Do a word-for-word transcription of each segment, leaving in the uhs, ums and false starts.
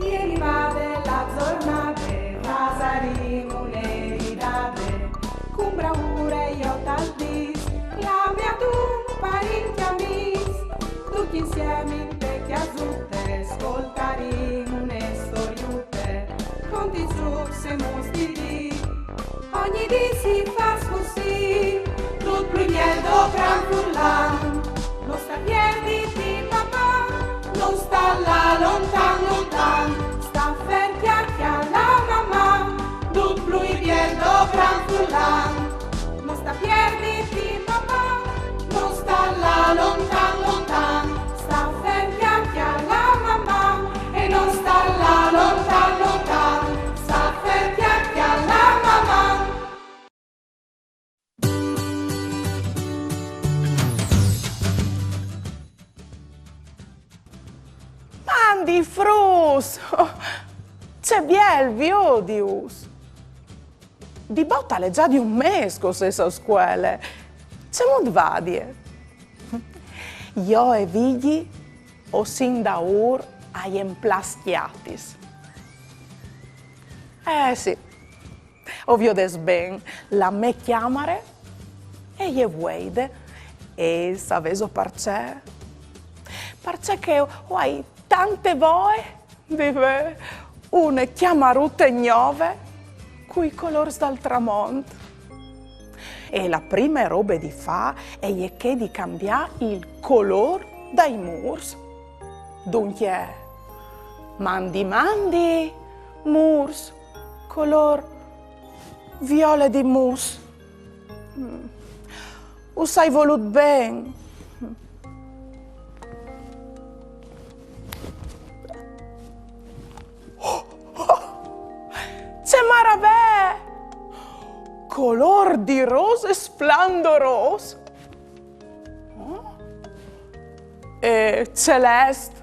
E rivade la zornade, fasarìn une ridade, cun braure jo tal dis, clame a dun parint e amis, ducj insiemi inte cjasute, scoltarìn une storiute, cont i zucs e muts di dì. Ogni dì si fâs cussì, dut plui biel dopran furlan. No sta pierditi, papà, no sta lâ lontan, lontan, sta fer cjale a la mamà, dut plui biel dopran furlan. No sta pierditi, papà, no sta lâ lontan, lontan, sta fer cjale a la mamà, e no sta lâ lontan, lontan, sta fer cjale a la mamà. Mandi fruts! Ce biel viodius! Di bot al è za di un mês che o sês a scuele. Cemût vadie? Jo e Vigji o sin daûr a jemplâ scjatis. Eh sì, o viodês ben, la mê cjamare e je vueide. E savêso parcè? Parcè che o ai tante voie di vê une cjamarute gnove cui colôrs dal tramont. E la prime robe di fâ e je chê di cambiâ il colôr dai mûrs. Duncje, mandi mandi, mûrs colôr viole di mus. Mm. Us ai volût ben. Ce maravee! Colôr di rose splendorôs. E celest,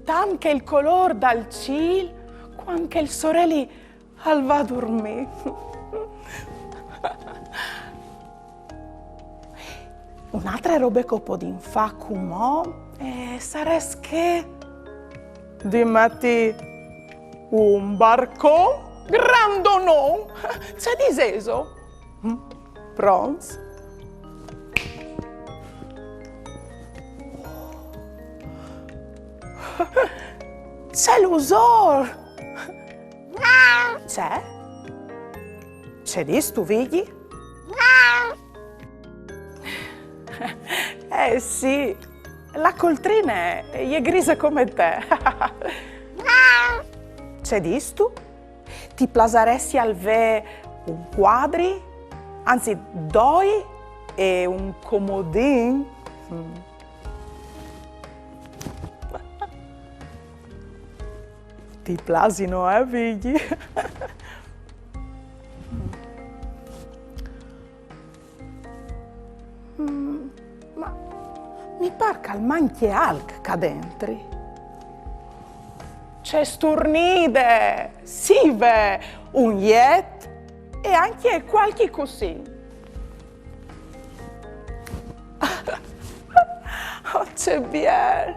tant che il colôr dal cîl, cuant che il soreli al va a durmî. Une altre robe che o podìn fâ cumò, eh, sarès chê di meti un barcon grandonon. Ce disêso? Mm? Pronts? Ce lusôr! Ce? Ce distu, Vigji? Eh sì, la coltrine e je grise come te. Ce distu? Ti plasaressial vê un cuadri, anzit doi e un comodin? Mm. Ti plasino, eh, Vigji? Mm, ma mi pâr che al mancje alc ca dentri. Ce sturnide! Sì, ve, un jet e ancje cualchi cussin. Oh, ce biel!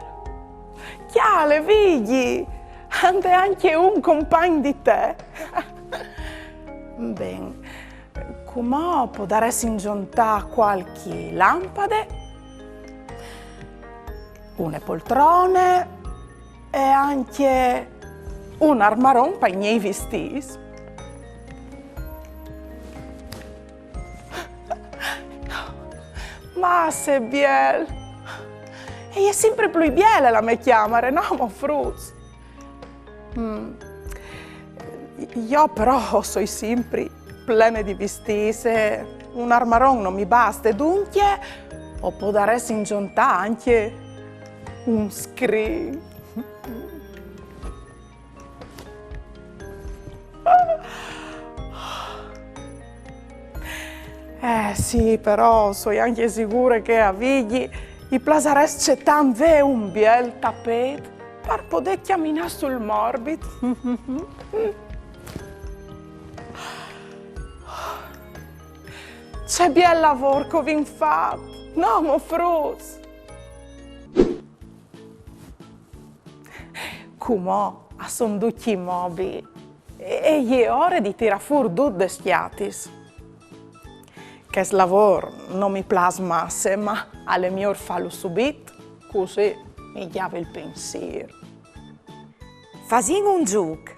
Cjale, Vigji! Ande ancje un compagn di te. Ben, cumò o podaressin zontâ cualchi lampade, une poltrone e ancje un armaron pai miei vistîts. Ma ce biel! E je simpri plui biele la mê cjamare, no mo, fruts? Mm. Jo però o soi simpri plene di vistîts e un armaron no mi baste, duncje o podaressin zontâ ancje un scrin. Eh sì, però o soi ancje sigure che a Vigji i plasarès tant vê un biel tapêt par podê cjaminâ sul morbit. Ce biel lavôr che o vin fat, no mo, fruts? Cumò A son ducj i mobii e, e je ore di tirâ fûr dut des scjatis. Chest lavôr no mi plâs masse, ma al è miôr fâlu subit, cussì mi gjave il pensîr. Fasìn un zûc.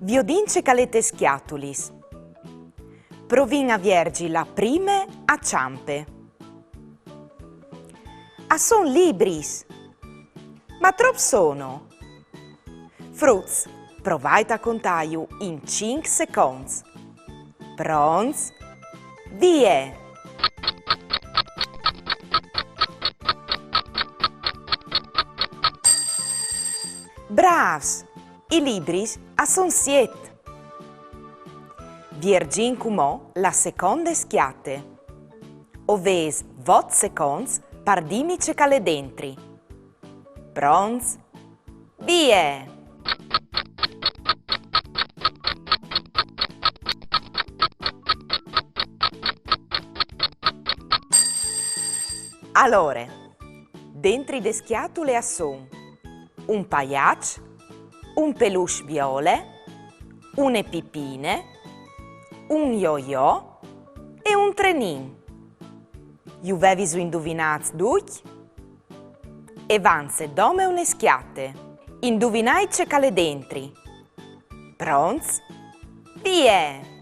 Viodìn ce che al è tes scjatulis. Provìn a vierzi la prime a çampe. A son libris. Ma trop sono? Fruts, provait a contâju in cinc seconts. Pronts? Vie! Brâfs! I libris a son siet. Vierzìn cumò la seconde scjate. O vês vot seconts par dîmi ce che al è dentri. Pronts? Vie! Alore, dentri de scjatule a son un paiaç, un peluche viole, une pipine, un yo-yo e un trenin. Ju veviso induvinâts ducj? E vanze dome une scjate. Induvinait ce che al è dentri. Pronts? Vie!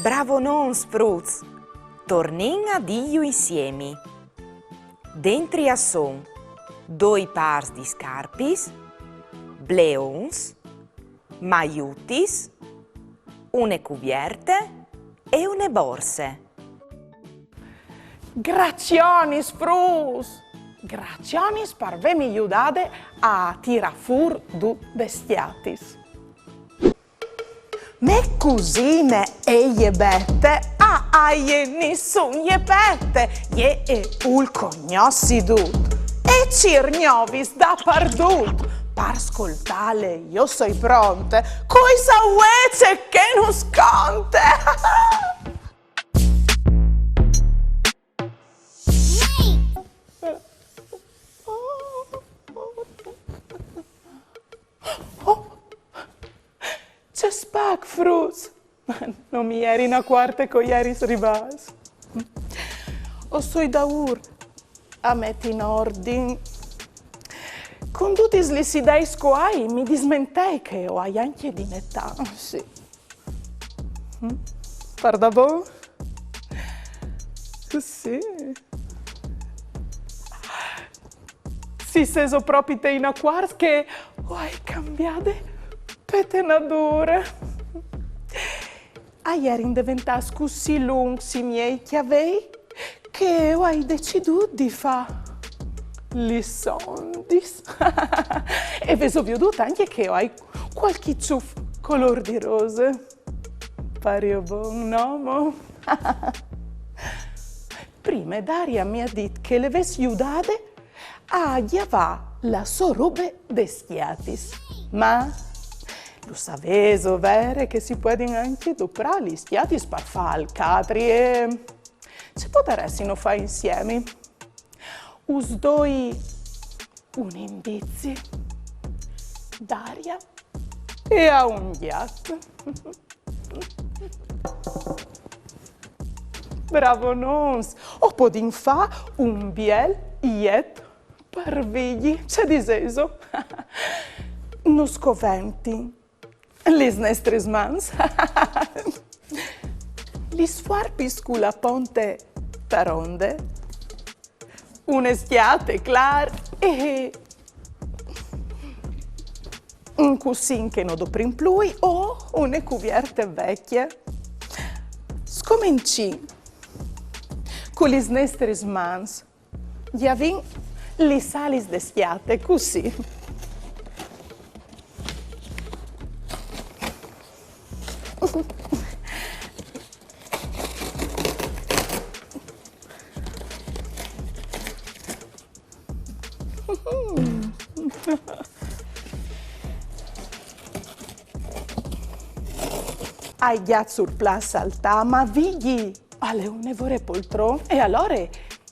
Bravonons, fruts! Tornìn a dîju insiemi. Dentri a son doi pârs di scarpis, bleons, maiutis, une cuvierte e une borse. Gracionis, fruts! Gracionis par vêmi judade a tirâ fûr dut des scjatis. Mê cusine e je Bete, a, a jê nissun je pete, jê e vûl cognossi dut, e cîr gnovis dapardut. Par scoltâle jo soi pronte, cui sa vuê ce che nus conte. Oh! Ce spac, fruts! No mi jeri inacuarte che o jeris rivâts. O soi daûr a meti in ordin. Cun dutis lis ideis che o ai, mi dismentei che o ai ancje di netâ, sì. Mm? Pardabon? Sì. Si sêso propite inacuarts che o ai cambiade petenadure. A jerin deventâts cussì luncs i miei cjavei che o ai decidût di fâ lis ondis. E vêso viodût ancje che o ai cualchi çuf colôr di rose. Pario bon, no mo? Prime Daria mi à dit che le ves judade a gjavâ la sô robe des scjatis. Ma lu savêso, vere, che si puedin ancje doprâ lis scjatis par fâ alc altri e ce podaressino fâ insiemi? Us doi un indizi. Daria e à un gjat. Bravonons! O podìn fâ un biel jet par Vigji, ce disêso? Nus coventin lis nestris mans, lis fuarpis cu la ponte taronde, une scjate, clâr, e un cussin che no doprìn plui o une cuvierte vecje. Scomencìn cu lis nestris mans. Gjavìn lis alis de scjate, cussì. ai gjat sul plan saltâ, ma Vigji al è une vore poltron, e alore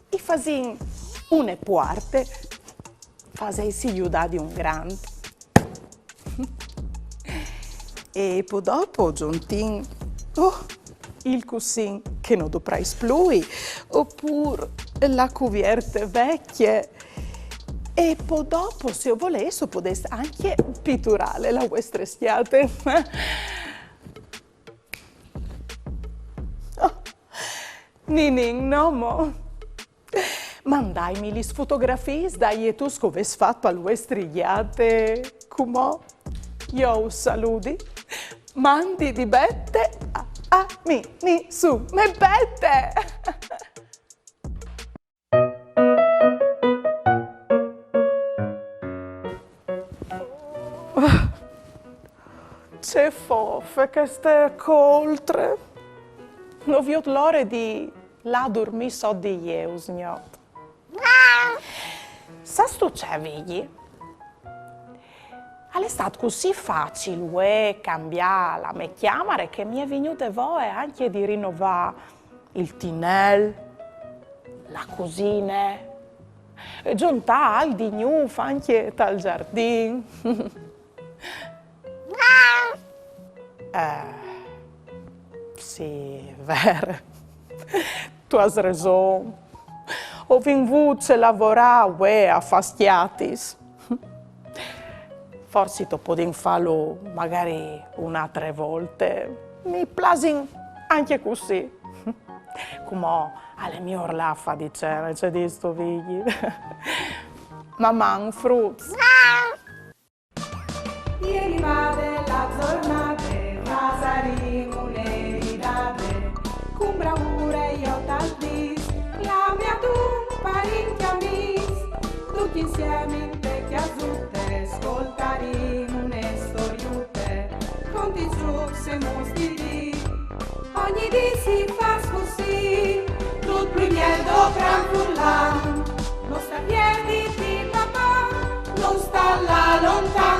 i fasìn une puarte, fasêtsi judâ di un grant. E po dopo zontìn, oh, il cussin che no doprais plui, opûr la cuvierte vecje. E po dopo, se o volês, o podês ancje piturâle la vuestre scjate. Oh, ninin, no mo. Mandaimi lis fotografiis dai jetûts che o vês fat pal vuestri gjat. Cumò jo us saludi. Mandi di Bete a, a mi, ni, su, me Bete! Ce fofe cheste coltre! No viôt la ore di lâ a durmî sot di jê usgnot. Sâstu ce, Vigji? Al è stât cussì facil vuê cambiâ la mê cjamare che mi è vignude voie ancje di rinovâ il tinel, la cusine, e zontâ alc di gnûf ancje tal zardin. Eh, sì, vere. Tu âs reson. O vin vût ce lavorâ vuê a fâ scjatis. Forsit o podìn fâlu magari une altre volte. Mi plasin ancje cussì. Cumò al è miôr lâ a fâ di cene, ce dîstu, Vigji? Maman, fruts! E rivade la zornade, fasarìn une ridade, cun braure jo tal dîs, clamìn a dun parint e amîs, ducj insiemi inte cjasute, scoltarìn une storiute, conti zûcs e muts di dì. Ogni dì si fâs cussì, dut plui biel do cran furlan. No sta pierdi timp, papà, no sta lâ lontan.